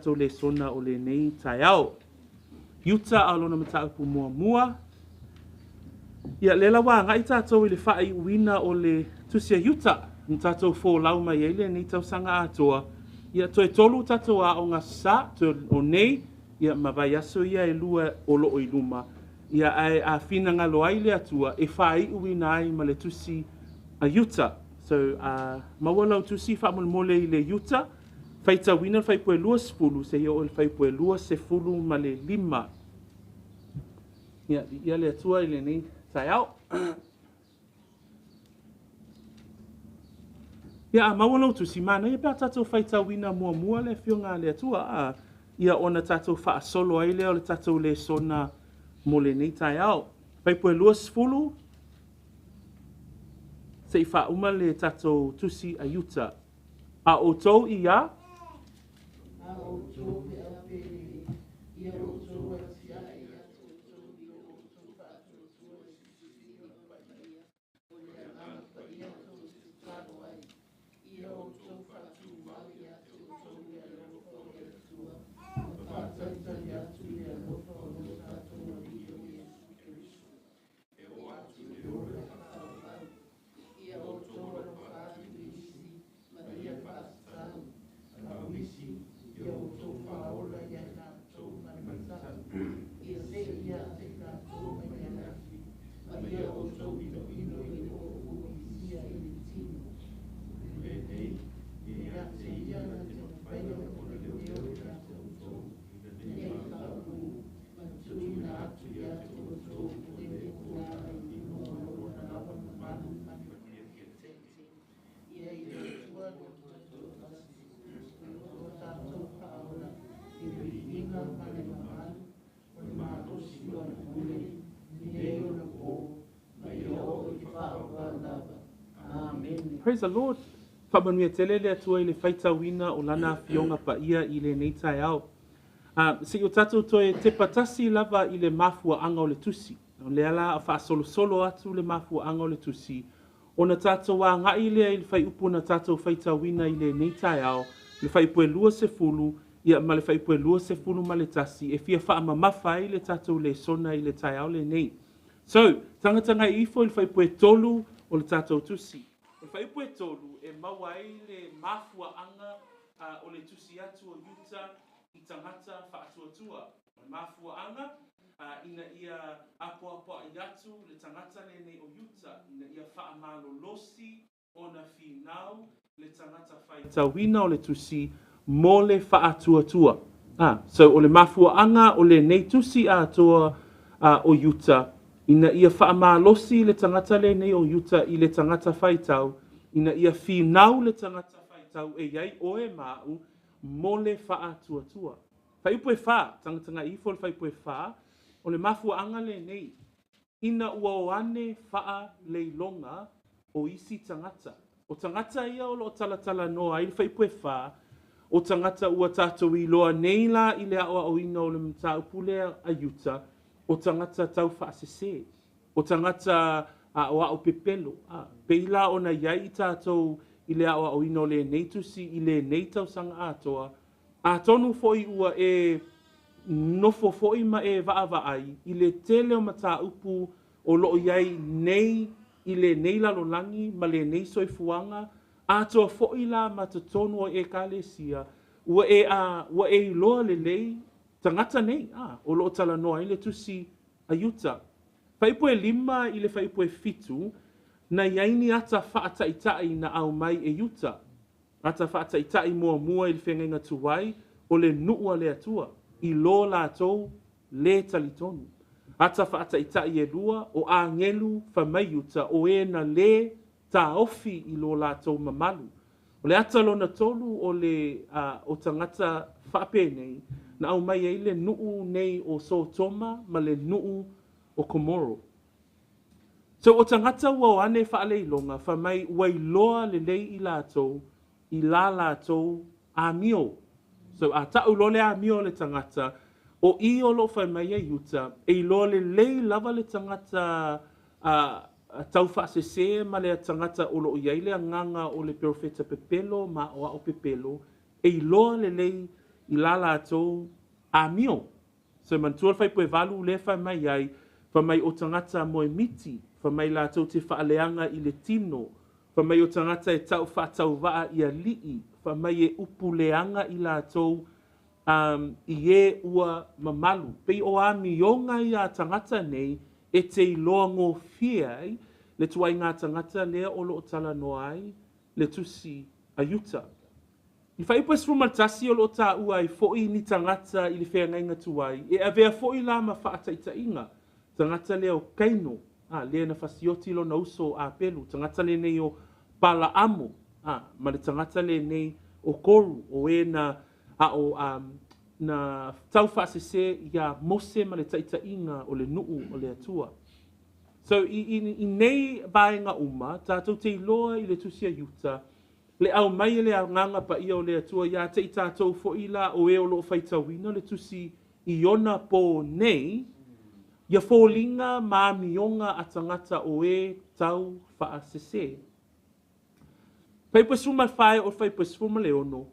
tatou lesona o lenei taeao. Iuta a o lona mataupu muamua. Ia, lea la ua agai tatou i le faaiuina o le Tusi a Iuta na tatou folau mai ai lenei tausaga atoa. Ia, toe tolu tatou aoga sa, toe o nei, ia ma vaiaso ia e lua o loo i luma. Ia, ae a finagalo ai le Atua e faaiuina ai ma le Tusi a Iuta. So, a maua lau tusi faamolemole i le Iuta, faitauina le fuaiupu e 20 seia oo i le fuaiupu e 25. Ia, viia le Atua i lenei taeao. Ia, a maua lau tusi, manaia pe a tatou faitauina muamua le Afioga a le Atua, a, ia ona tatou faasolo ai lea o le tatou lesona mo lenei taeao. Fuaiupu e 20, se i faauma le tatou tusi a Iuta. A outou i a? A outou feau pele, ia outou atiae ia te outou i lo outou faatuatua i se filifiliga paia o le Agaga Paia tou te tatalo ai, ia outou faatumau ia te outou le alofa o le Atua, ma faatalitali atu i le alofa o lo tatou Alii o Iesu Keriso, e oo atu i le ola faaauau. Ia outou alofa atu i isi ma ia faatatau, a o isi, ia outou faaola ia i latou ma le matau, ia see ia te i latou ma le anafi, ma ia outou inoino i le oopoisia i le tino. Lenei, ia te ia na te mafaia ona leoleo ia te outou, ina nei paupū, ma tuuina atu ia te outou o le tulaga i luga o lona lava mamalu ma le teite. Ia i le Atua le Tutoatasi, o lo tatou Faaola, i le viiga ma le mamalu o le malosi o ana pule, i nei ona pō, ma ia oo i le faavavau lava. Amene. Praise the Lord. Faamanuia tele le Atua i le faitauina o Lana Afioga Paia i lenei taeao. Se i o tatou toe tepa tasi lava i le mafuaaga o le tusi. O lea la a faasolosolo atu le mafuaaga o le tusi, ona tatou agai lea i le fuaiupu na tatou faitauina i lenei taeao, le fuaiupu e 20, ia ma le fuaiupu e 21, e fia faamamafa ai le tatou lesona i le taeao lenei. So, tagatagai ifo i le fuaiupu e 3 o le tatou tusi. O le fuaiupu e 3 e maua ai le mafuaaga o le tusi atu o Iuta i tagata faatuatua. O le mafuaaga, ina ia apoapoai atu le tagata lenei o Iuta, ina ia faamalolosi ona finau le tagata faitauina o le tusi mo le faatuatua. So o le mafuaaga o lenei tusi atoa o Iuta, ina ia faamalosi le tagata lenei o Iuta i le tagata faitau, ina ia finau le tagata faitau e i ai oe ma a'u mo le faatuatua. Fuaiupu e 4, tagatagai ifo i le fuaiupu e 4, o le mafuaaga lenei, ina ua o ane faaleiloga o isi tagata. O tagata ia o lo o talatalanoa ai le fuaiupu e 4, o tagata ua tatou iloa nei la i le aoaoina o le mataupu lea a Iuta, o tagata taufaasese, o tagata aoao pepelo. Pei la ona i ai i tatou i le aoaoina o lenei tusi i lenei tausaga atoa, atonu foi ua e nofo foi ma e vaavaai i le tele o mataupu o lo o i ai nei i lenei lalolagi ma lenei soifuaga, atoa foi la ma totonu o Ekalesia, ua e, a, ua e iloa lelei tagata nei, a, o lo o talanoa ai le tusi a Iuta. Fuaiupu e 5 i le fuaiupu e 7, na i ai ni ata faataitai na aumai e Iuta. Ata faataitai muamua i le feagaiga tuai o le nuu a le Atua, i lo latou lē talitonu. Ata faataitai e lua, o agelu fai mai Iuta o e na lē taofi i lo latou mamalu. O le ata lona tolu o le o tagata faapenei na aumai ai le nuu nei o Sotoma ma le nuu o Komoro. So o tagata ua o ane faaleiloga fai mai ua iloa lelei i latou i la latou amio. So a ta'u loa le amio a le tagata, o i o lo o fai mai ai Iuta, e iloa lelei lava le tagata taufaasese ma le tagata o lo o i ai le agaga o le perofeta pepelo ma aoao pepelo, e iloa lelei i la latou amio. So manatua le fuaiupu e 8 lea e fai mai ai, fai mai o tagata moemiti, fai mai latou te faaleaga i le tino, fai mai o tagata e tau faatauvaa i alii, fai mai e upu leaga i latou um, i e ua mamalu. Pei o amioga ia a tagata nei e te iloa gofie ai le tuaiga tagata lea o lo o talanoa ai le tusi a Iuta. I fuaiupu e 11 o lo o taua ai foi ni tagata i le feagaiga tuai, e avea foi la ma faataitaiga, tagata lea o Kaino, a, lea na fasioti lona uso o Apelu, tagata lenei o Palaamo, a, ma le tagata lenei o Koru, o e na aʻo, a, na taufaasese iā Mose ma le taitaiga o le nuu o le Atua. So, i, i, i nei vaega uma, tatou te iloa i le tusi a Iuta, le aumai e le Agaga Paia o le Atua iā te i tatou foi la o e o lo o faitauina le tusi i ona pō nei, ia foliga ma amioga a tagata o e tau faasese. Fuaiupu e 14 e oo i le fuaiupu e 16,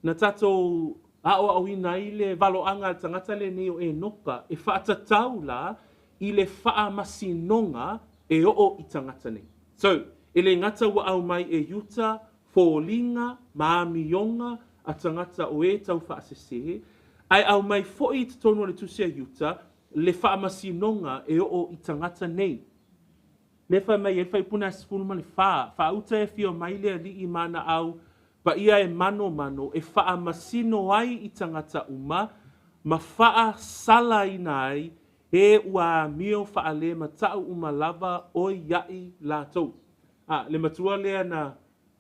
na tatou aoaoina ai le valoaga a le tagata lenei o Enoka e faatatau la i le faamasinoga e oo i tagata nei. So, e le gata ua aumai e Iuta foliga ma amioga a tagata o e tau faasese, ae aumai foi i totonu o le tusi a Iuta le faamasinoga e oo i tagata nei. Lea fai mai ai le fuaiupu 14, Faauta e afio mai le Alii ma ana au paia e manomano e faamasino ai i tagata uma ma faasalaina ai e ua amio faalematau uma lava oiaʻi latou. A, le matua lea na,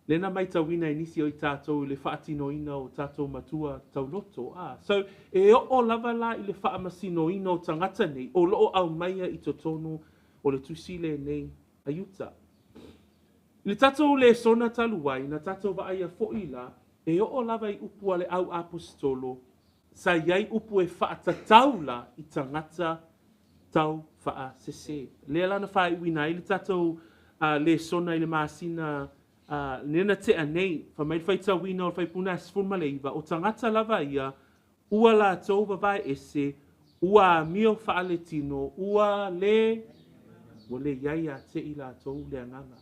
lea na maitauina e nisi o i tatou i le faatinoina o tatou matua tauloto. A, so, e oo lava la i le faamasinoina o tagata nei o lo o aumaia i totonu o le tusi lenei a Iuta. I le tatou lesona talu ai, na tatou vaaia foi la, e oo lava i upu a le au aposetolo, sa i ai upu e faatatau la i tagata tau faasese. Lea la na faaiuina ai le tatou lesona i le masina lea na tea nei, fai mai le faitauina o le fuaiupu 19, o tagata lava ia ua latou vavae ese, ua amio faaletino, ua le, ua le i ai ia te i latou le Agaga.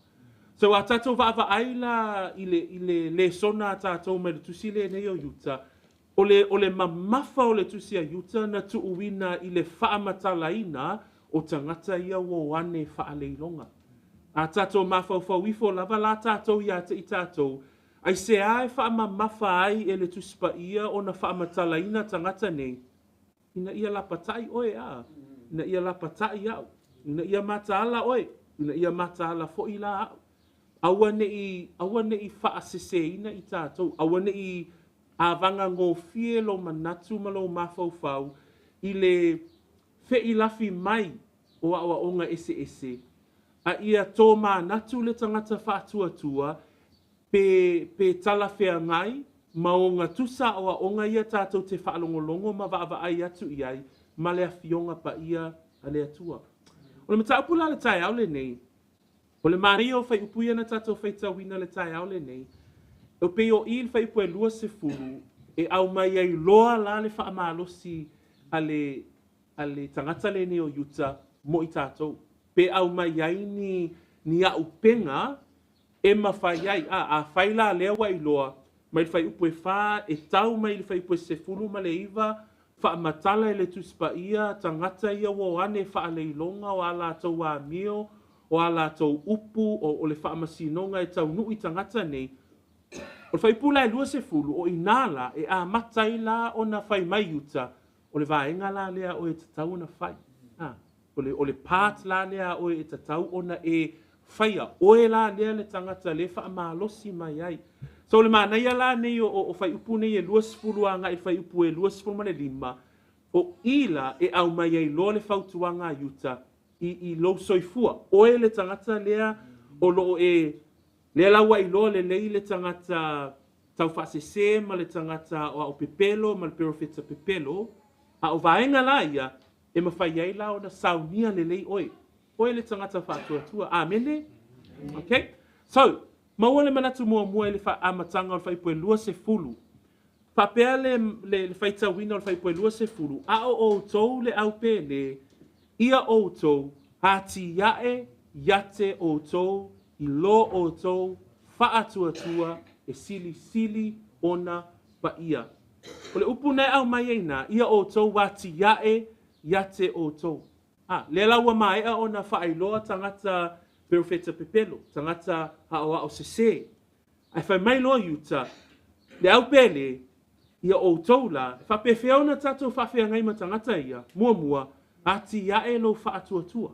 So a tatou vaavaai la i le, i le lesona a tatou mai le tusi lenei o Iuta, o le, o le mamafa o le tusi a Iuta na tuuina i le faamatalaina o tagata ia ua o ane faaleiloga. A tatou mafaufau ifo lava la tatou ia te i tatou, Aisea e faamamafa ai e le Tusi Paia ona faamatalaina tagata nei, Ina ia lapatai oe, a, ina ia lapatai aʻu, ina ia mataala oe, ina ia mataala foi la aʻu. Aua ne i, aua ne i faaseseina i tatou, aua ne i avagagofie lou manatu ma lou mafaufau i le feʻilafi mai o aʻoaʻoga eseese, a ia tomanatu le tagata faatuatua Pe, pe talafeagai ma ogatusa aoaoga ia tatou te faalogologo ma vaavaai atu i ai ma le Afioga Paia a le Atua. O le mataupu la le taeao lenei, o le manaia o fuaiupu ia na tatou faitauina le taeao lenei, e pei o i le fuaiupu e 20 e aumai ai loa la le faamalosi a le, a le tagata lenei o Iuta mo i tatou. Pe aumai ai ni, ni aupega e mafai ai. A, afai la lea ua iloa mai le fuaiupu e fa e tau mai i le fuaiupu e 19, faamatala e le Tusi Paia tagata ia ua o ane faaleiloga o a latou amio, o a latou upu, o, o le faamasinoga e taunuu i tagata nei. O le fuaiupu la e 20, o inā la e amata ai la ona fai mai Iuta, o le vaega la lea a oe e tatau ona fai. A. O le, o le part la lea a oe e tatau ona e faia. Oe la lea le tagata le faamalosi mai ai. So o le manaia la nei o, o, o fuaiupu nei e 20 agai i le fuaiupu e 25, o i la e aumai ai loa le fautuaga a Iuta i, i lou soifua. Oe le tagata lea o lo o e, lea la ua iloa lelei le tagata taufaasese ma le tagata aoao pepelo ma le perofeta pepelo, a o vaega la ia, E mafai ai la ona saunia lelei oe. Oe le tagata faatuatua. Amene? Ok? So, maua le manatu muamua i le amataga o le fuaiupu e 20. Faapea le, le, le faitauina o le fuaiupu e 20, A o outou le au pēlē, ia outou atiae ia te outou i lo outou faatuatua e silisili ona paia. O le upu na e aumai ai i ina, ia outou atiae ia te outou. A, lea la ua maea ona faailoa tagata perofeta pepelo, tagata aoao sesē. Ae fai mai loa Iuta, Le au pēlē, ia outou la, e faapefea ona tatou faafeagai ma tagata ia? Muamua, atiae lou faatuatua.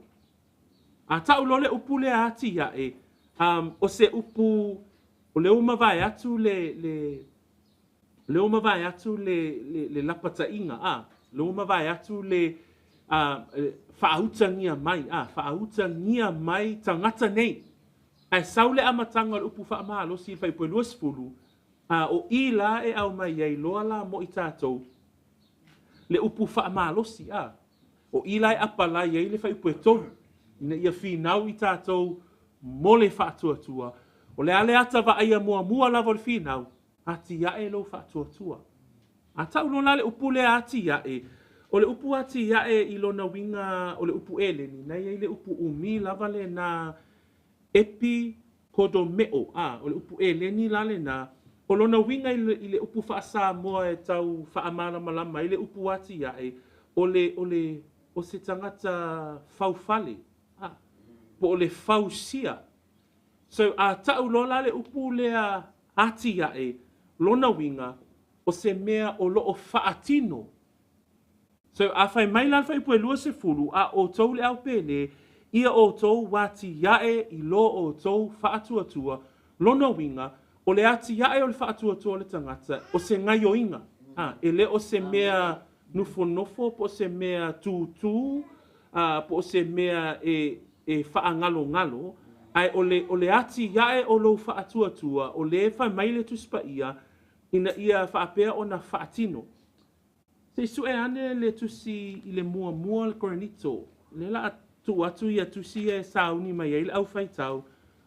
A ta'u loa le upu lea atiae, um, o se upu, o lea ua mavae atu le, le, o lea ua mavae atu le, le, le lapataiga, a, o lea ua mavae atu le, a, faautagia mai, a, faautagia mai tagata nei. Ae sau le amataga o le upu faamalosi i le fuaiupu e 20, a o i la e aumai ai loa la mo i tatou le upu faamalosi, a o i la e apalai ai le fuaiupu e 3, ina ia finau i tatou mo le faatuatua. O le a le ata vaaia muamua lava o le finau, atiae lou faatuatua. A ta'u loa la le upu lea atiae, o le upu atiae i lona uiga o le upu Eleni, na i ai le upu umi lava lena epi kodome'o, a, o le upu Eleni la lena, o lona uiga i le, i le upu faa-Samoa e tau faamalamalama ai le upu atiae, o le, o le, o se tagata faufale, a, po o le fausia. So, a ta'u loa la le upu lea atiae, lona uiga, o se mea o lo'o faatino. So, a fai mai la le fuaiupu e 20, a outou le au pēlē, ia outou atiae i lo outou faatuatua, lona uiga, o le atiae o le faatuatua o le tagata, o se gaioiga, a, e le o se mea nofonofo po o se mea tūtū, a, po o se mea e, e faagalogalo, ae o le, o le atiae o lou faatuatua, o lea e fai mai le Tusi Paia, ina ia faapea ona faatino. Se i sue ane le tusi i le muamua o le Korinito, lea la a tuu atu ia tusi ia e sauni mai ai le au faitau.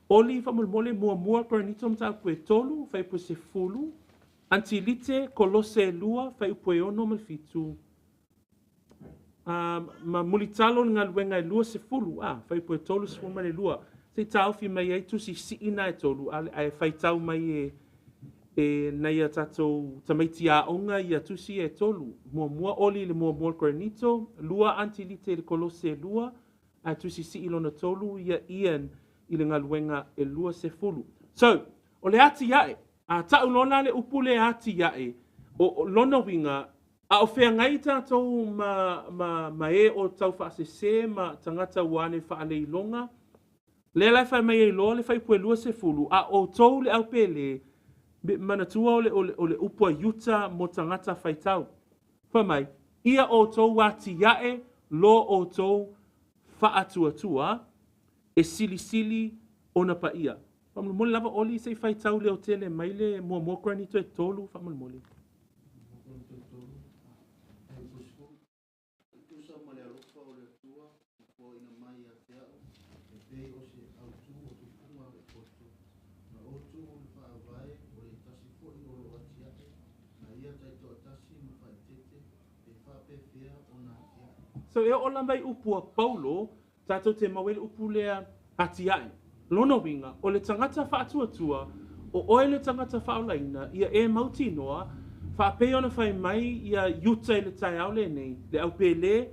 Oli faamolemole muamua Korinito mataupu e 3, fuaiupu e 10, Antilite, Kolose e 2, fuaiupu e 6 ma le 7, a, ma Mulitalo le galuega e 20, a, fuaiupu e 32 ma le 2. Se i taofi mai ai tusi sii na e tolu, ae faitau mai e, e nai a tatou tamaiti aoga ia tusi e tolu. Muamua Oli i le muamua o le Korinito, lua Antilite i le Kolose e 2, ae tusi sii lona tolu ia Ian i le galuega e 20. So, o le atiae, a ta'u loa la le upu lea atiae, o, o lona uiga, a o feagai tatou ma, ma, ma e o taufaasese ma tagata ua ane faaleiloga, Lea la e fai mai ai loa le fuaiupu e 20, a outou le au pēlē, me manatua o le, o le, o le upu a Iuta mo tagata faitau. Fai mai, ia outou atiae lo outou faatuatua e silisili ona paia. Faamolemole lava Oli se i faitau leotele mai le muamua Korinito e 3, faamolemole. E tusa ma le alofa o le Atua na foaina mai ia te au, e pei o se autū o tupuga e poto, na ou tuu le faavae o le tasi foi o lo o atiae, na ia taitoatasi ma faaeteete, pe faapefea ona atiae. So e oo lava i upu a Paulo, tatou te maua ai le upu lea atiae. Lona uiga, o le tagata faatuatua, o oe le tagata faaolaina, ia e mautinoa, faapei ona fai mai ia Iuta i le taeao lenei, le au pēlē,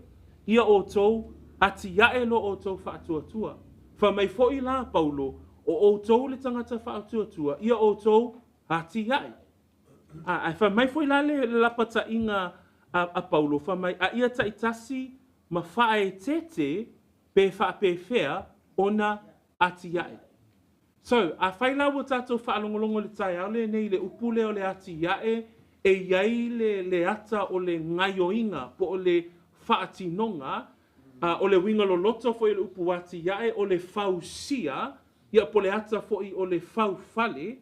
ia outou, atiae lo outou faatuatua. Fai mai foi la Paulo, o outou le tagata faatuatua, ia outou atiae. A, ae fai mai foi la le lapataiga a, a Paulo, fai mai, a ia taitasi ma faaeteete pe faapefea ona atiae. So, afai la ua tatou faalogologo i le taeao lenei i le upu lea o le atiae, e i ai le, le ata o le gaioiga po o le faatinoga, a, o le uiga loloto foi o le upu atiae o le fausia, ia po o le ata foi o le faufale,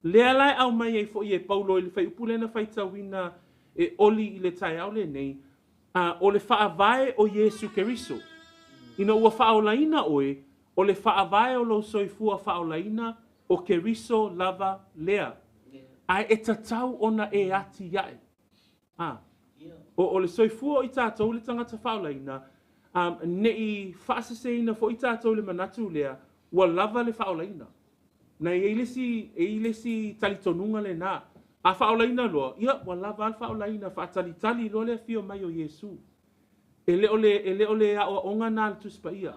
lea la e aumai ai foi e Paulo i le fuaiupu lea na faitauina e Oli i le taeao lenei, a, o le faavae o Iesu Keriso. Ina ua faaolaina oe, o le faavae o lou soifua faaolaina, o Keriso lava lea. Ae e tatau ona e atiae. A. O, o le soifua o i tatou le tagata faaolaina, ne i faaseseina foi tatou i le manatu lea, ua lava le faaolaina. Na e i ai le isi, e i ai le isi talitonuga lena. A faaolaina loa, ia, ua lava a le faaolaina, faatalitali loa le afio mai o Iesu. E le o le, e le o le aoaoga lena a le Tusi Paia.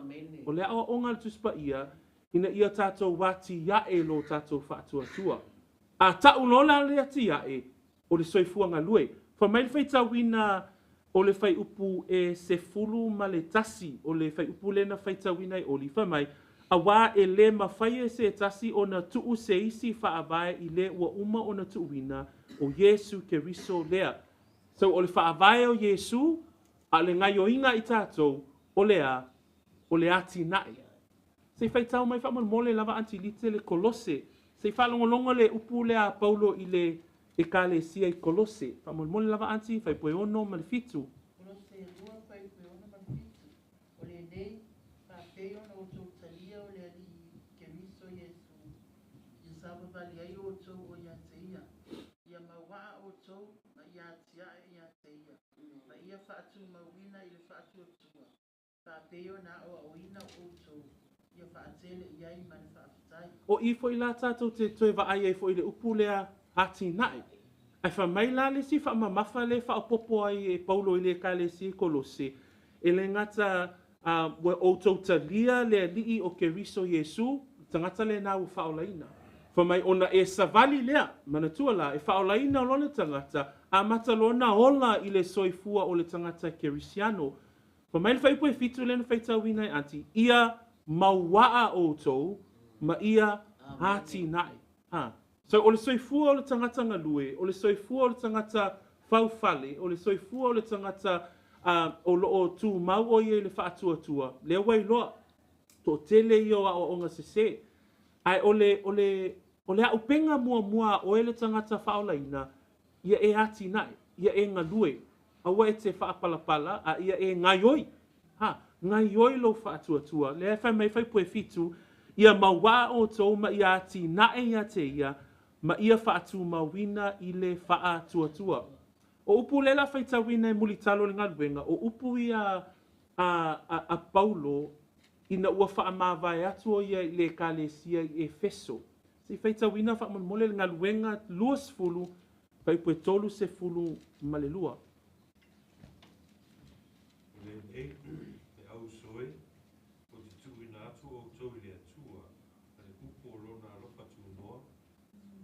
O le aoaoga a le Tusi Paia, ina ia tatou atiae lo tatou faatuatua. A tau loa la le atiae, o le soifua galue. Fai mai le faitauina o le fuaiupu e 11 o le fuaiupu lea na faitauina e Oli, fai mai, Auā e lē mafai e se tasi ona tuu se isi faavae i le ua uma ona tuuina, o Iesu Keriso lea. So, o le faavae o Iesu, a o le gaioiga a i tatou, o le a? O le atinae. Se i faitau mai faamolemole lava Aunty Lite le Kolose. Se i faalogologo le upu lea a Paulo i le Ekalesia i Kolose. Faamolemole lava Aunty, fuaiupu e 6 ma le 7. Kolose e 2, fuaiupu e 6 ma le 7. O lenei, faapei ona outou talia o le Alii Keriso Iesu, ia savavali ai outou o ia te ia, ia mauaa outou ma ia atiae ia te ia, ma ia faatumauina i le faatuatua. Faapei ona aoaoina outou, ia faatele i ai ma le faafetai. O i foi la tatou te toe vaai ai foi i le upu lea atinae. Ae fai mai la le isi faamamafa lea e faaopoopo ai e Paulo i le Ekalesia i Kolose, e le gata ua outou talia le Alii o Keriso Iesu, le tagata lena ua faaolaina. Fai mai ona e savali lea, manatua la, e faaolaina loa le tagata, amata loa ona ola i le soifua o le tagata Kerisiano. Fai mai le fuaiupu e 7 lea na faitauina e Aunty, ia mauaa outou ma ia atinae. Ha. So o le soifua o le tagata galue, o le soifua o le tagata faufale, o le soifua o le tagata o lo o tumau o ia i le faatuatua, lea ua iloa, toatele ia o aoaoga sese. Ae o le, o le, o le auupega muamua a oe le tagata faaolaina, ia e atinae, ia e galue, aua e te faapalapala, a ia e gaioi. Ha, gaioi lou faatuatua. Lea e fai mai fuaiupu e 7, ia mauaa outou ma ia atinae ia te ia, ma ia faatumauina i le faatuatua. O upu lea la faitauina e mulitalo i le galuega, o upu ia a, a, a Paulo ina ua faamavae atu o ia i le Ekalesia i Efeso. Se i faitauina faamolemole le Galuega 20, fuaiupu e 32. O lenei e auso e, ou te tuuina atu outou i le Atua, ma le upu o Lona alofa tunoa,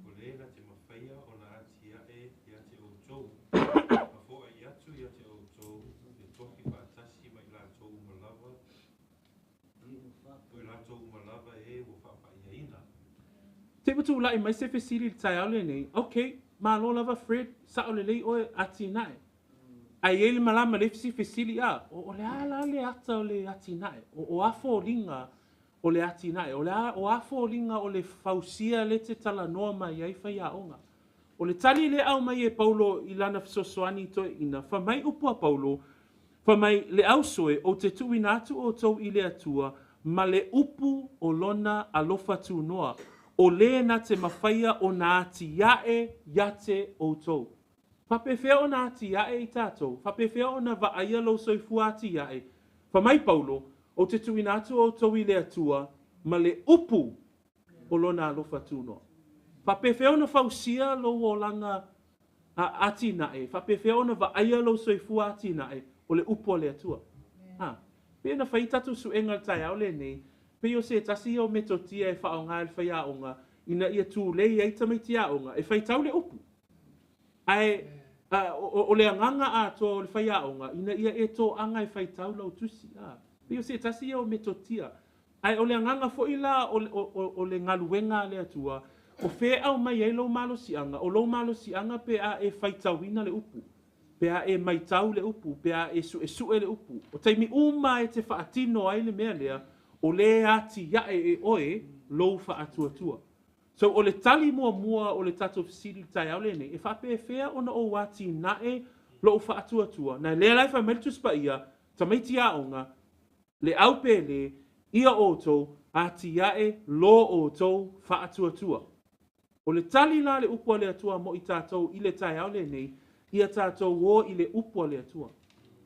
o le na te mafaia ona atiae ia te outou, ma foai atu ia te outou le tofi faatasi ma i latou uma lava, o i latou uma lava e ua faapaiaina. Te ua tulai mai se fesili i le taeao lenei, Ok, malo lava Fred, sao lelei oe, atinae. Ae i ai le malama le isi fesili, a, o, o le a la le ata o le atinae? O, o a foliga o le atinae? O le a, o a foliga o le fausia le te talanoa mai ai faiaoga? O le tali lea e aumai e Paulo i lana fesoasoani i toeaiina, fai mai upu a Paulo, Fai mai le ausoe, Ou te tuuina atu outou i le Atua ma le upu o Lona alofa tunoa, o le na te mafaia ona atiae ia te outou. Faapefea ona atiae i tatou? Faapefea ona vaaia lou soifua atiae? Fai mai Paulo, Ou te tuuina atu outou i le Atua ma le upu o Lona alofa tunoa. Faapefea ona fausia lou olaga a atinae, faapefea ona vaaia lou soifua atinae, o le upu a le Atua. Ha. Pei ona fai tatou suega i le taeao lenei, pei o se tasi ia o metotia e faaaoga e le faiaoga ina ia tulei ai tamaiti aoga e faitau le upu. Ae o le agaga atoa o le faiaoga ina ia e toaga e faitau lau tusi. Ha. Pei o se tasi ia o metotia. Ae o le agaga foi la o le galuega a le Atua, o fea e aumai ai lou malosiaga? O lou malosiaga pe a e faitauina le upu, pe a e maitau le upu, pe a e suesue le upu. O taimi uma e te faatino ai le mea lea, o lea e atiae e oe lou faatuatua. So, o le tali muamua o le tatou fesili i le taeao lenei, e faapefea ona ou atinae lou faatuatua? Na lea la e fai mai le Tusi Paia, tamaiti aoga, Le au pele, ia outou, atiae lo outou faatuatua. O le tali la a le Upu a le Atua mo i tatou i le taeao lenei, ia tatou o i le Upu a le Atua.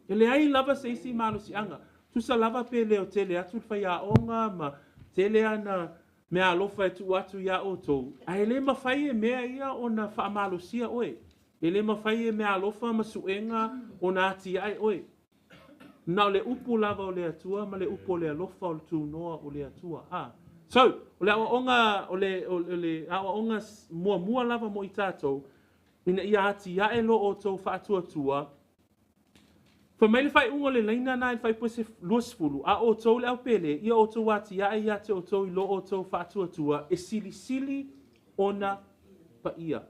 E leai lava se isi malosiaga, tusa lava pe leotele atu le faiaoga ma tele ana meaalofa e tuu atu iā outou, ae le mafai e mea ia ona faamalosia oe. E le mafai e meaalofa ma suega ona atiae oe. Na o le Upu lava o le Atua ma le Upu o le alofa o le tunoa o le Atua. A. So, o le aoaoga, o le, o le aoaoga muamua lava mo i tatou, ina ia atiae lo outou faatuatua. Fai mai le faaiuga o le laina na i le fuaiupu e 20, A outou le au pele, ia outou atiae ia te outou i lo outou faatuatua e silisili ona paia.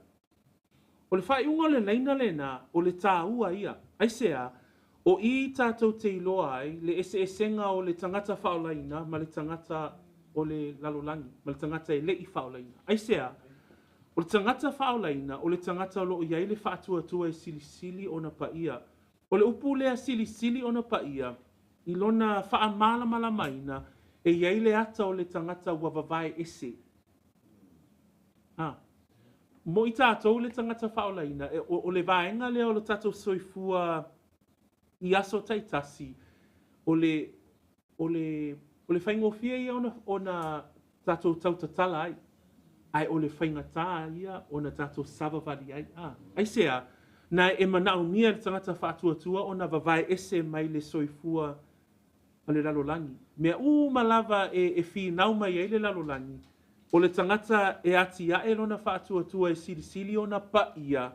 O le faaiuga o le laina lena, o le tāua ia. Aisea? O i tatou te iloa ai le eseesega o le tagata faaolaina ma le tagata o le lalolagi, ma le tagata e le i faaolaina. Aisea? O le tagata faaolaina, o le tagata o lo o i ai le faatuatua e silisili ona paia. O le upu lea silisili ona paia, i lona faamalamalamaina, e i ai le ata o le tagata ua vavae ese. A. Mo i tatou le tagata faaolaina, e, o, o le vaega lea o lo tatou soifua i aso taitasi, o le, o le, o le faigofie ia ona, ona tatou tautatala ai, ae o le faigatā ia ona tatou savavali ai. A. Aisea? Na e manaomia e le tagata faatuatua ona vavae ese mai le soifua a le lalolagi. Mea uma lava e, e finau mai ai le lalolagi, o le tagata e atiae lona faatuatua e silisili ona paia,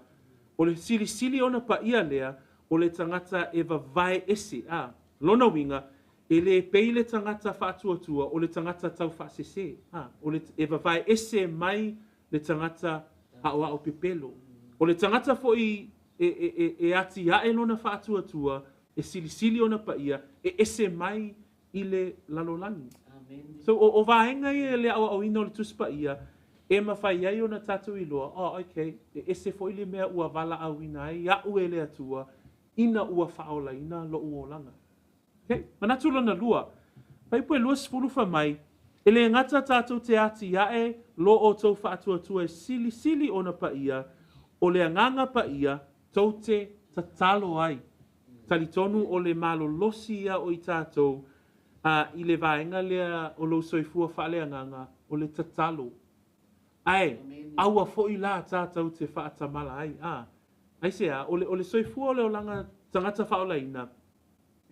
o le silisili ona paia lea, o le tagata e vavae ese, a. Lona uiga, e le pei le tagata faatuatua, o le tagata taufaasese, a. O le, e vavae ese mai le tagata aoao pepelo. O le tagata foi e, e, e, e atiae lona faatuatua, e silisili ona paia, e ese mai i le lalolagi. So, o, o vaega ia e le aoaoina o le Tusi Paia, e mafai ai ona tatou iloa, oh, okay, e ese foi le mea ua valaauina ai a'u e le Atua, ina ua faaolaina lo'u olaga. Okay? Manatu lona lua, fuaiupu e 20 fai mai, E le gata tatou te atiae lo outou faatuatua e silisili ona paia, o le Agaga Paia tou te tatalo ai. Talitonu o le malolosi ia o i tatou a i le vaega lea o lou soifua faaleagaga, o le tatalo. Ae, aua foi la tatou te faatamala ai, a. Aisea? O le, o le soifua o le olaga tagata faaolaina,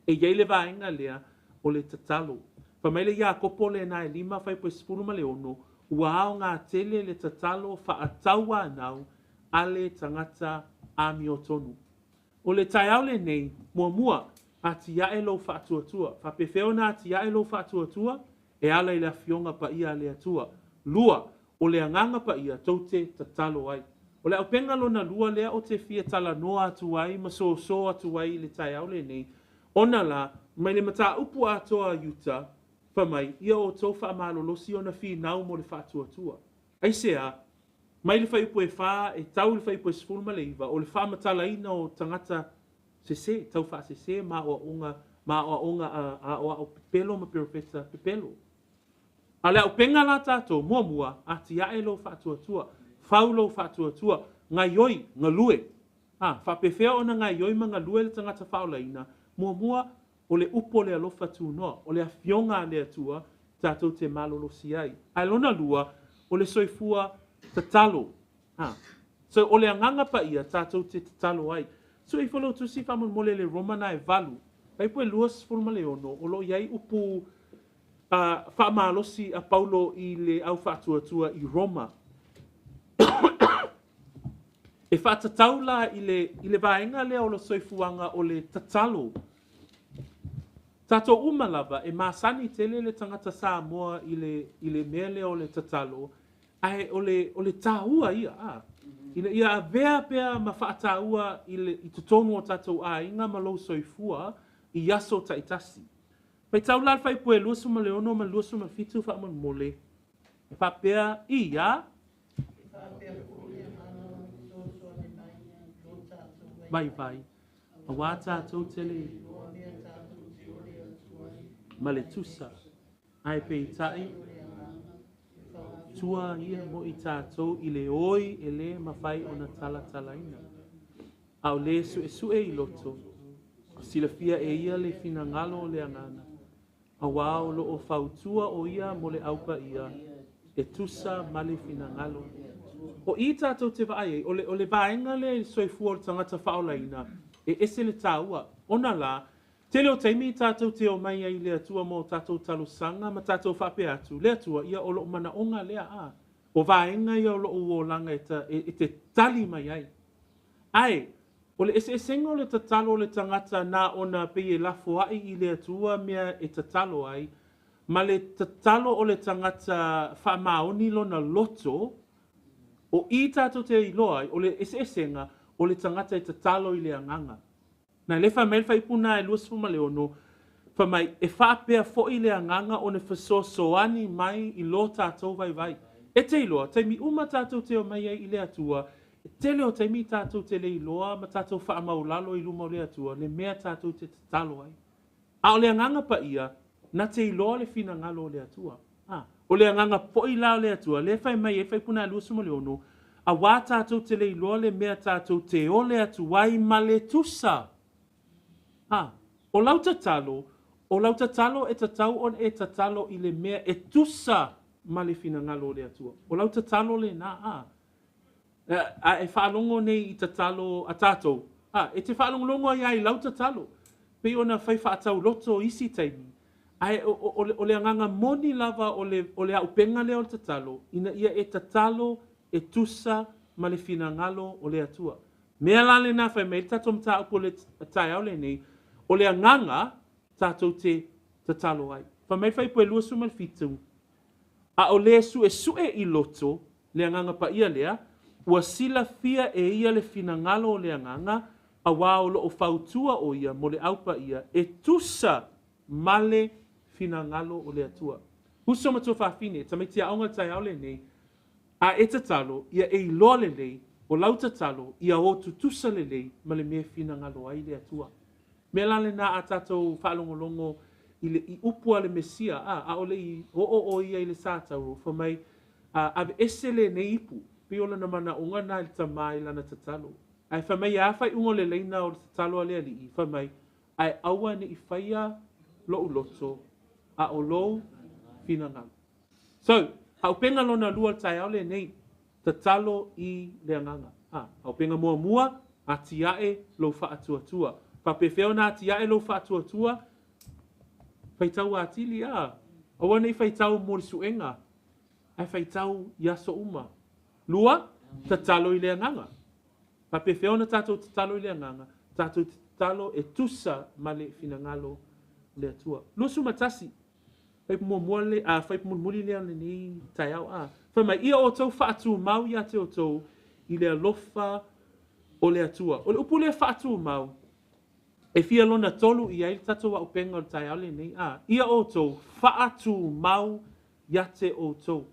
e i ai le vaega lea o le tatalo. Fai mai le Iakopo lena e lima fuaiupu e 16, Ua aoga tele le tatalo faatauanau a le tagata amiotonu. O le taeao lenei, muamua, atiae lou faatuatua. Faapefea ona atiae lou faatuatua? E ala i le Afioga Paia a le Atua. Lua, o le Agaga Paia tou te tatalo ai. O le aupenga lona lua lea ou te fia talanoa atu ai ma sōsō atu ai i le taeao lenei, ona la, mai le mataupu atoa a Iuta, fai mai, ia outou faamalolosi ona finau mo le faatuatua. Aisea? Mai le fuaiupu e fa e tau i le fuaiupu e 19, o le faamatalaina o tagata sese, taufaasese ma aoaoga, ma aoaoga a aoao pepelo ma perofeta pepelo. A o le aupenga la tatou, muamua, atiae lou faatuatua, fau lou faatuatua, gaioi, galue. A, faapefea ona gaioi ma galue le tagata faaolaina? Muamua, o le upu o le alofa tunoa, o le Afioga a le Atua tatou te malolosi ai. Ae lona lua, o le soifua tatalo. A. So, o le Agaga Paia tatou te tatalo ai. Sue ifo lou tusi faamolemole le Roma e valu, fuaiupu e 26, o lo o i ai upu a, faamalosi a Paulo i le au faatuatua i Roma. E faatatau la i le, i le vaega lea o le soifuaga o le tatalo. Tatou uma lava, e masani tele le tagata Samoa i le, i le mea lea o le tatalo, ae o le, o le tāua ia, a. Ina ia avea pea ma faataua i, le, i totonu o tatou aiga ma lou soifua i aso taitasi. Faitau la le fuaiupu e 26 ma le 27 faamolemole, e faapea i a. E faapea foi le Agaga o fesoasoani mai i lo tatou vaivai, aua tatou te le iloa mea tatou te ole atu ai ma le tusa, ae peitai o le Agaga e Fautua ia mo i tatou i le oi e lē mafai ona talatalaina. A o lē suʻesuʻe i loto, silafia e ia le finagalo o le Agaga, auā o loo fautua ʻo ia mo le Au Paia e tusa ma le finagalo. O i tatou te vaai ai, o le vaega lea i le soifua o le tagata faaolaina, e ese le taua. Ona la, tele o taimi tatou te omai ai i le Atua mo tatou talosaga ma tatou faapea atu, le Atua, ia o lou manaoga lea, a. O vaega ia o lou olaga e te tali mai ai. Ae, o le eseesega o le tatalo o le tagata na ona pei e lafoai i le Atua mea e tatalo ai, ma le tatalo o le tagata faamaoni lona loto, o i tatou te iloa ai, o le eseesega o le tagata e tatalo i le agaga. Na le fai mai le faaiupu lena e 26, fai mai, e faapea foi le agaga ona fesoasoani mai i lo tatou vaivai. E te iloa, taimi uma tatou te omai ai i le Atua, e tele o taimi tatou te le iloa ma tatou faamaulalo i luma o le Atua, le mea tatou te tatalo ai. A o le agaga paia, na te iloa le finagalo o le Atua. A, o le agaga po'i la o le Atua, lea fai mai ai faaiupu lena 26, auā tatou te le iloa le mea tatou te ole atu ai ma le tusa. A, o lau tatalo, o lau tatalo e tatau ona e tatalo i le mea e tusa ma le finagalo o le Atua. O lau tatalo lena, a. A e faalogo nei i tatalo a tatou, a, e te faalogologo ai lava i lau tatalo, pei ona fai faatauloto isi taimi, ae o le agaga moni lava o le auupega lea o le tatalo, ina ia e tatalo e tusa ma le finagalo o le Atua. Mea la lena fai mai le tatou mataupu o le taeao lenei, o le agaga tatou te tatalo ai. Fai mai le fuaiupu e 27, a o lē suʻesuʻe i loto le agaga paia lea, ua silafia e ia le finagalo o le agaga, auā o loo fautua ʻo ia mo le Au Paia e tusa ma le finagalo o le Atua. Uso ma tuafafine, tamaiti aoga i le taeao lenei, a e tatalo, ia e iloa lelei, o lau tatalo, ia o tutusa lelei ma le mea e finagalo ai le Atua. Mea la lena a tatou faalogologo i le i upu a le Mesia, a, ʻaʻole i oo ʻo ia i le satauro, fai mai, a, aveese lenei ipu, pei o lona manaʻoga lena i le Tama i lana tatalo. Ae fai mai e a faaiuga o le laina o le tatalo a le Alii, fai mai, ae aua ne i faia loʻu loto, a ʻo lou finagalo. So, auupega lona lua o le taeao lenei, tatalo i le agaga. A, auupega muamua, atiae lou faatuatua. Faapefea ona atiae lou faatuatua? Faitau atili, a. Aua ne i faitau mo le suega, ae faitau i aso uma. Lua, tatalo i le agaga. Faapefea ona tatou tatalo i le agaga? Tatou te tatalo e tusa ma le finagalo o le Atua. 21, fuaiupu muamua le, a, fuaiupu mulimuli lea o lenei taeao, a. Fai mai, ia outou faatumau ia te outou i le alofa o le Atua. O le upu lea faatumau, e fia lona tolu i ai le tatou auupega o le taeao lenei, a. Ia outou faatumau ia te outou.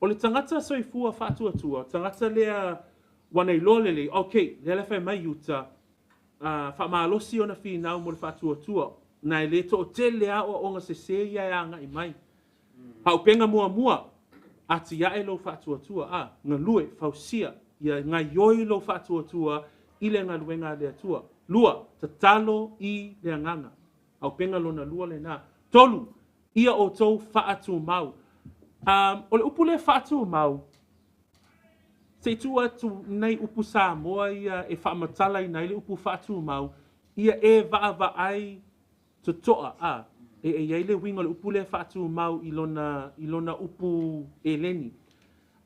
O le tagata soifua faatuatua, tagata lea ua na iloa lelei, okay, lea la fai mai Iuta, a, faamalosi ona finau mo le faatuatua, na e le toatele aoaoga sesē ia e agaʻi mai. Auupega muamua, atiae lou faatuatua, a, galue, fausia, ia gaioi lou faatuatua i le galuega a le Atua. Lua, tatalo i le agaga. Auupega lona lua lena. Tolu, ia outou faatumau. O le upu lea faatumau, se i tuu atu nai upu Samoa ia e faamatalaina ai le upu faatumau, ia e vaavaai totoa, a, e i ai le uiga o le upu lea faatumau i lona upu eleni.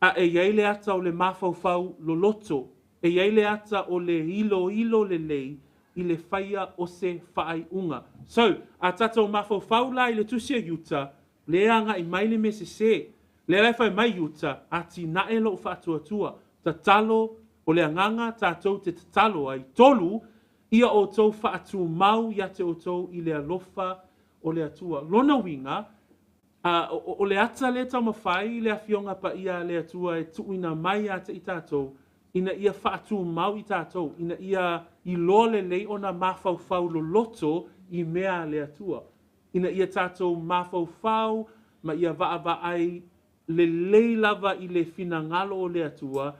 A e i ai le ata o le mafaufau loloto, e i ai le ata o le iloilo lelei i le faia o se faaiuga. So, a tatou mafaufau la i le tusi a Iuta, lea agaʻi mai le mea sesē. Lea la e fai mai Iuta, atinae lou faatuatua, tatalo, o le agaga tatou te tatalo ai. Tolu, ia outou faatumau ia te outou i le alofa o le Atua. Lona uiga, a, o le ata lea e taumafai le Afioga Paia a le Atua e tuuina mai ia te i tatou, ina ia faatumau i tatou, ina ia iloa lelei ona mafaufau loloto i mea a le Atua, ina ia tatou mafaufau ma ia vaavaai lelei lava i le finagalo o le Atua.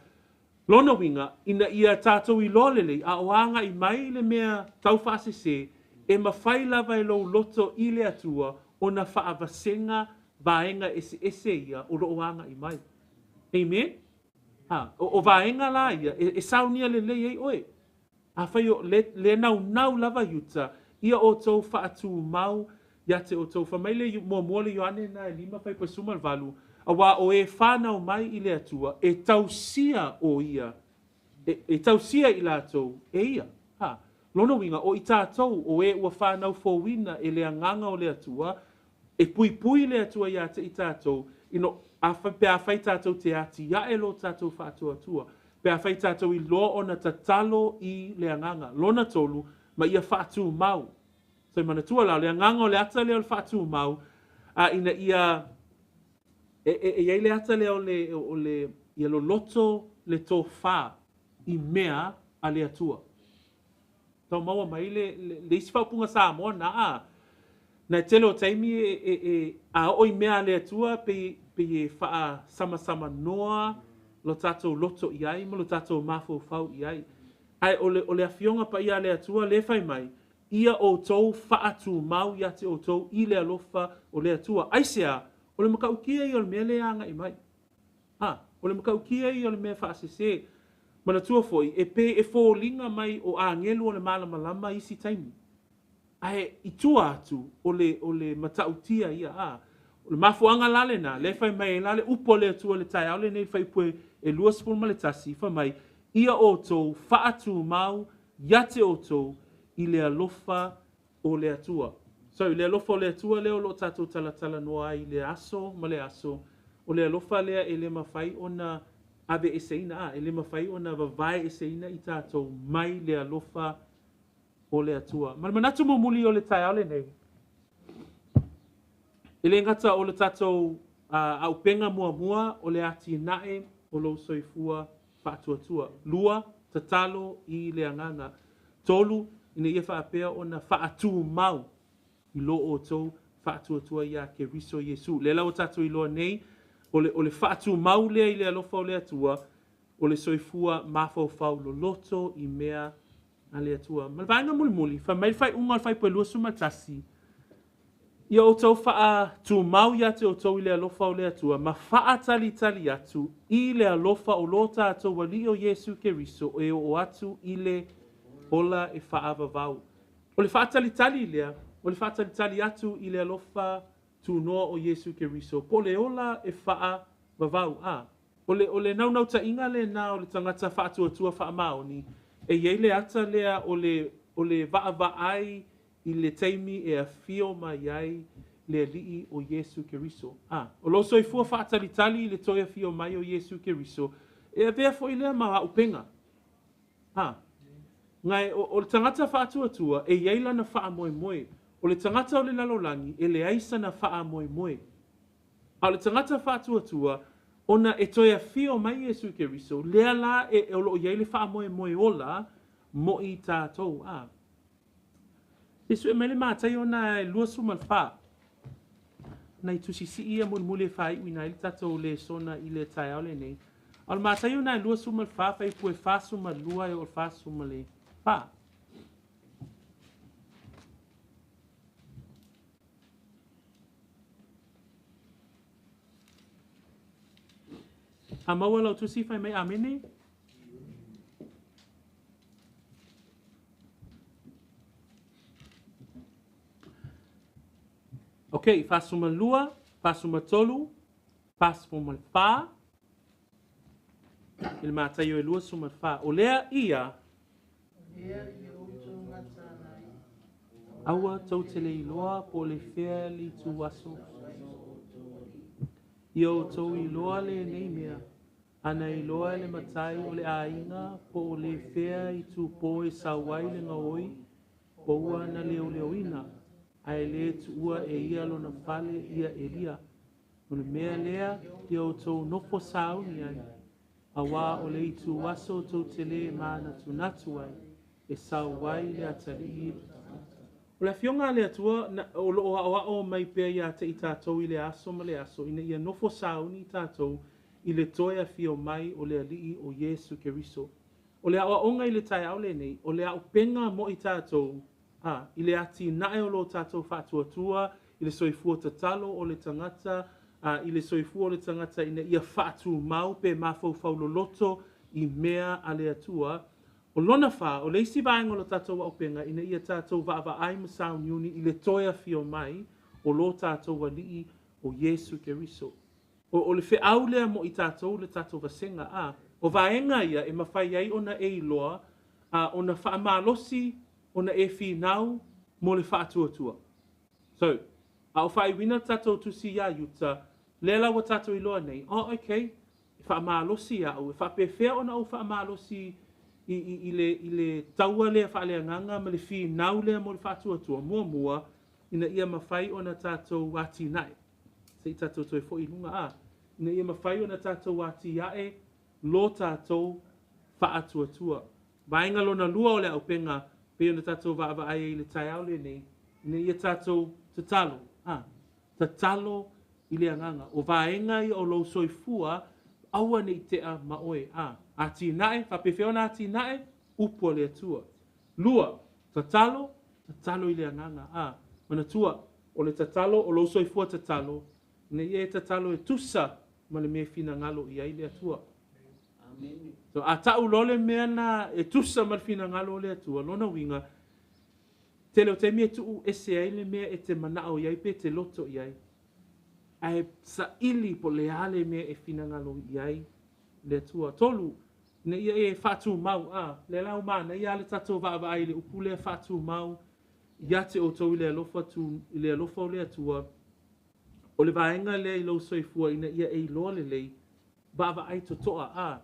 Lona uiga, ina ia tatou iloa lelei, a o agai mai le mea taufaasese, e mafai lava e lou loto i le Atua ona faavasega vaega eseese ia o lo o agai mai. Amen? Ha, o vaega la ia e saunia lelei ai oe. Afai o le, le naunau lava i uta, ia outou faatumau ia te outou. Fai mai le muamua le Ioane na e 5 fuaiupu 18, auā o e fanau mai i le Atua, e tausia o ia, e tausia i latou e ia. Ha. Lona uiga, o i tatou, o e ua fanau fouina e le Agaga o le Atua, e puipui le Atua iā te i tatou, ina, pe afai tatou te atiae lo tatou faatuatua, pe afai tatou iloa ona tatalo i le Agaga. Lona tolu, ma ia faatumau. So e manatua la, o le agaga o le ata lea o le faatumau, a ina ia e i ai le ata lea o le ia loloto le tofa i mea a le Atua. Tau maua mai le isi faaupuga Samoa na a. Na e tele o taimi e a oo i mea a le Atua pei e faasamsamanoa lo tatou loto i ai ma lo tatou mafaufau i ai. Ae o le Afioga Paia a le Atua lea e fai mai, ia outou faatumau ia te outou i le alofa o le Atua. Aisea? O le matautia ia o le mea lea e agai mai. Ha, o le matautia ia o le mea faasese. Manatua foi, e pei e foliga mai o agelu o le malamalama isi taimi. Ae i tua atu o le matautia ia. A. O le mafuaaga la lena, lea e fai mai ai la le upu a le Atua i le taeao lenei, le fuaiupu e 21, fai mai, ia outou faatumau ia te outou i le alofa o le Atua. So, i le alofa o le Atua lea o lo o tatou talatalanoa ai i le aso ma le aso, o le alofa lea e le mafai ona aveeseina, a, e le mafai ona vavaeeseina i tatou mai le alofa o le Atua. Ma le manatu mulimuli o le taeao lenei, e le gata o le tatou auupega muamua o le atinae o lou soifua faatuatua. 2, tatalo i le Agaga. 3, ina ia faapea ona faatumau i lo outou faatuatua ia Keriso Iesu. Lea la ua tatou iloa nei, o le faatumau lea i le alofa o le Atua, o le soifua mafaufau loloto i mea a le Atua. Ma le vaega mulimuli, fai mai le faaiuga o le fuaiupu e 21, ia outou faatumau ia te outou i le alofa o le Atua, ma faatalitali atu i le alofa o lo tatou Alii o Iesu Keriso e oo atu i le ola e faavavau. O le faatalitali lea, o le faatalitali atu i le alofa tunoa o Iesu Keriso, po o le ola e faavavau. A, o le naunautaiga lena o le tagata faatuatua faamaoni, e i ai le ata lea o le vaavaai i le taimi e afio mai ai le Alii o Iesu Keriso. A, o lou soifua faatalitali i le toe afio mai o Iesu Keriso, e avea foi lea ma auupega. A, ngai o le tagata faatuatua e i ai lana faamoemoe. O le tagata o le lalolagi e leai sana faamoemoe. A o le tagata faatuatua, ona e toe afio mai Iesu Keriso, lea la e o lo o i ai le faamoemoe ola mo i tatou. A, se sue mai le Mataio na e 24. Nai tusisi ia mulimuli e faaiu ina ai le tatou lesona i le taeao lenei. A o le Mataio na e 24, fuaiupu e 42 e oo i le 44. A maua lau tusi fai mai amene. Ok, 42, 43, 44, i le Mataio e 24. O lea ia, aua tou te le iloa po o le fea le ituaso. Ia outou iloa lenei mea, ana iloa e le matai o le aiga po o le fea itupo e sau ai le gaoi, po ua na leoleoina, ae le tuua e ia lona fale ia Elia. O le mea lea, ia outou nofo sauni ai, auā o le ituaso tou te le manatunatu ai, e sau ai le atalii. O le Afioga a le Atua na, o lo o aoao mai pea ia te i tatou i le aso ma le aso ina ia nofo sauni tatou i le toe afio mai o le Alii o Iesu Keriso. O le aoaoga i le taeao lenei, o le auupega mo i tatou, a, i le atinae o lo tatou faatuatua, i le soifua tatalo o le tagata, a, i le soifua o le tagata ina ia faatumau pe mafaufau loloto i mea a le Atua. O lona fa, o le isi vaega o lo tatou auupega ina ia tatou vaavaai ma sauniuni i le toe afio mai o lo tatou Alii o Iesu Keriso. O le feau lea mo i tatou le tatou vasega, a. O vaega ia e mafai ai ona e iloa, a, ona faamalosi, ona e finau mo le faatuatua. So, a o faaiuina le tatou tusi iā Iuta, lea la ua tatou iloa nei, oh, okay, e faamalosi au, e faapefea ona ou faamalosi i le taua lea faaleagaga ma le finau lea mo le faatuatua? Muamua, ina ia mafai ona tatou atinae. Se i tatou toe foi i luga, a. Ina ia mafai ona tatou atiae lo tatou faatuatua. Vaega lona lua o le auupega, pei ona tatou vaavaai ai i le taeao lenei, ina ia tatou tatalo. A, tatalo i le agaga. O vaega ia o lou soifua, aua ne i tea ma oe. A, atinae, faapefea ona atinae, upu a le Atua. Lua, tatalo, tatalo i le agaga. A, manatua, o le tatalo, o lou soifua tatalo, ina ia e tatalo e tusa ma le mea finagalo i ai le Atua. Amen. So, a tau loa le mea na e tusa ma le finagalo o le Atua, lona uiga, tele o taimi e tuu ese ai le mea e te manao i ai pe te loto i ai. Ae saili po le a le mea e finagalo i ai le Atua. Tolu, ina ia e faatumau, a, lea la ua manaia le tatou vaavaai i le upu lea faatumau ia te outou i le alofa, tu, i le alofa o le Atua. O le vaega lea i lou soifua ina ia e iloa lelei, vaavaai totoa, a,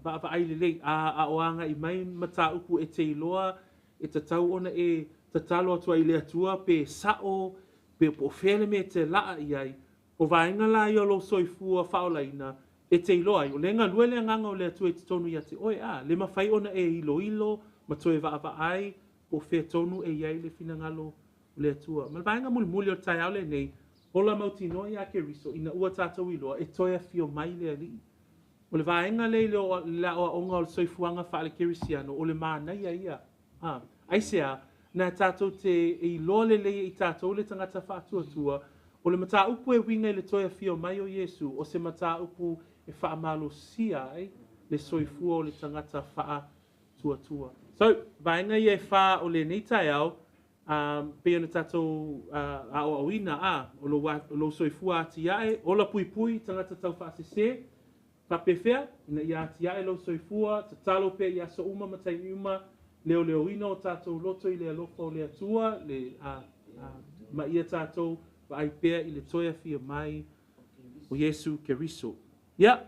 vaavaai lelei, a o agai mai mataupu e te iloa e tatau ona e tatalo atu ai i le Atua pe sao, pe po o fea le mea e te laa i ai. O vaega la ia o lou soifua faaolaina e te iloa ai. O le galue le agaga o le Atua i totonu ia te oe, a, le mafai ona e iloilo ma toe vaavaai po o fea tonu e i ai le finagalo o le Atua. Ma le vaega mulimuli o le taeao lenei, ola mautinoa ia Keriso ina ua tatou iloa e toe afio mai le Alii. O le vaega lea i le aoaoga o le soifuaga faale-kerisiano, o le manaia ia. A, aisea, na tatou te e iloa lelei i tatou le tagata faatuatua, o le mataupu e uiga i le toe afio mai o Iesu, o se mataupu e faamalosia ai le soifua o le tagata faatuatua. So, vaega ia e fa o lenei taeao, pei ona tatou aoaoina, a, o lou soifua atiae, ola puipui, tagata tau faasese, faapefea, ina ia atiae lou soifua, tatalo pea i aso uma ma taimi uma, leoleoina o tatou loto i le alofa o le Atua, le, a, a, ma ia tatou vaai pea i le toe afio mai o Iesu Keriso. Ia,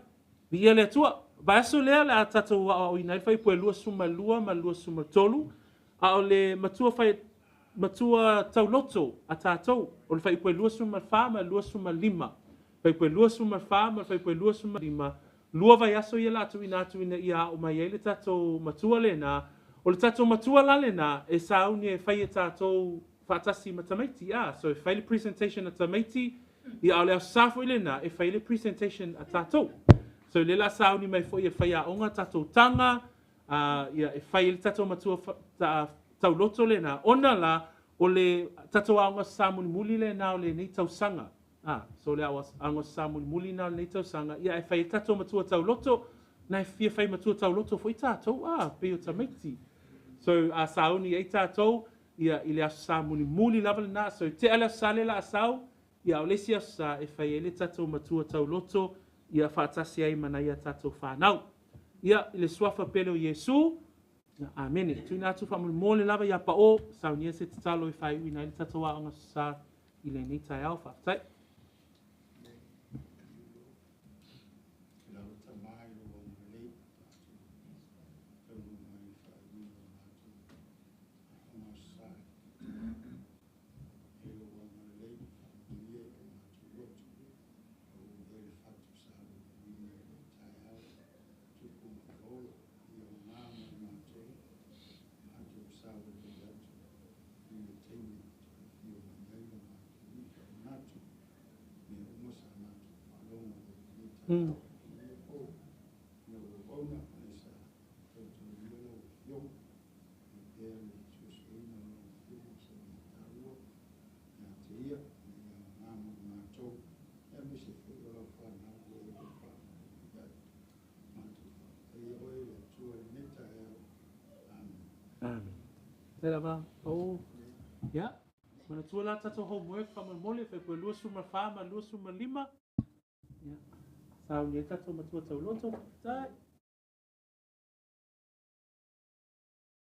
viia le Atua. Vaiaso lea le a tatou aoaoina ai le fuaiupu e 22 ma le 23, a o le matua fai, matua tauloto a tatou, o le fuaiupu e 24 ma le 25. Fuaiupu e 24 ma le fuaiupu e 25, lua vaiaso ia la tuuina atu ina ia ao mai ai le tatou matua lena. O le tatou matua la lena, e sauni e fai e tatou faatasi ma tamaiti. A, so e fai le presentation a tamaiti, ia a o le aso Sa foi lena, e fai le presentation a tatou. So le la sauni mai foi e fai aoga tatou taga, ia e fai le tatou matua tauloto lena, ona la o le tatou aoga sa mulimuli lena o lenei tausaga. Ah, so le aoga sa mulimuli na o lenei tausaga, ia e fai le tatou matua tauloto, na e fia fai matua tauloto foi tatou, ah, pei o tamaiti. So, a sauni ai tatou, ia i le aso Sa mulimuli lava lena. So, tea le aso Sa le la a sau, ia o le isi aso Sa e fai ai le tatou matua tauloto, ia faatasi ai ma nai a tatou whanau. Ia, i le suafa pele o Iesu, ia, amene. Tuina atu faamolemole lava ia pao, saunia se tatalo e faaiuina ai le tatou aoga sa i lenei taeao. Faafetai. Lau Tama i lou agalelei, taunuu mai i le faaiuina o matou aoga sa. E lou agalelei, faamanuia i o matou loto, ua ou ai le fatu sa lualuaina i le taeao, tupu ma olo, ia oga mai matou, matou savalivali atu i le taimi. I lenei po i lau auauna ae sa tautuaina lau Afioga. Ia pea le suesueina o lau Afioga ma se mea taua ia te ia, ina ia aoga mo i matou, aemaise foi o lau fanau ua e toe faafofoga i ai. Matou faafetaia oe le Atua i lenei taeao. Amene. Amene. Faafetai lava Pau. Ia, manatua la tatou homework faamolemole, Fuaiupu 24 ma le 25. Ia, sauni ai tatou matua tauloto. Faafetai.